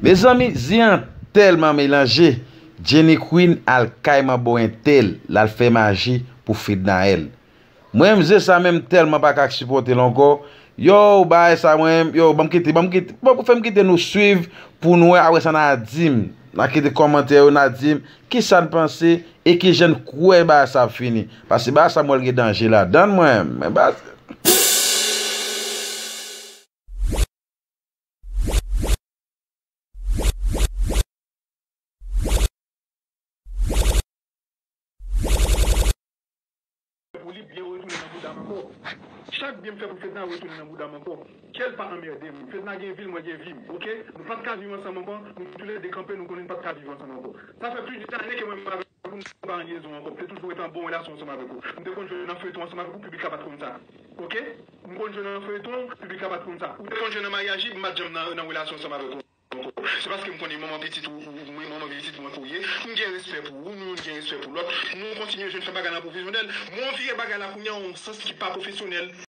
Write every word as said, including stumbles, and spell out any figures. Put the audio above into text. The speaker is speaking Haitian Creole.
Mezanmi, Zye an tèlman melanje. Jenny Queen al kay manbo entèl, l al fè maji pou Fednaelle. Mwen menm, Zye sa menm tèlman pa ka sipòte l ankò. Yo, bagay sa mwen menm, yo, ban m kite, ban m kite, bon, fè m kite nou swiv pou nou wè apre sa n a di m. N a kite kòmantè yo, n a di m kisa n panse e kijan n kwè bagay sa ap fini. Paske bagay sa m wè l gen danje ladan l mwen menm. Men bagay Pou li byen retounen nan bouda m ankò. Chak byen m fè pou Fedna retounen nan bouda m ankò. Kè l pa anmède m. Fedna gen vi l, mwen gen vi m, oke? Nou pa t ka viv ansanm ankò, nou toulède kanpe, nou konnen n pa t ka viv ansanm ankò. Sa fè plis de ane ke mwen menm avèk ou, nou pa an lyezon ankò. M te toujou rete an bon relasyon ansanm avèk ou. M te konn jwe nan feyton ansanm avèk ou, piblik la pa t konn sa. Oke? M konn jwe nan feyton, piblik la pa t konn sa. Ou te konn jwe nan maryaj li, m pa t janm nan, nan relasyon ansanm avèk ou. Se paske m konnen manman pitit ou, ou mwen manman pitit mwen ke w ye. M gen respè pou ou, nou youn gen respè pou lòt. Nou kontinye jwenn fè bagay la pwofesyonèl. Men w vire bagay la kounye a yon sans ki pa pwofesyonèl.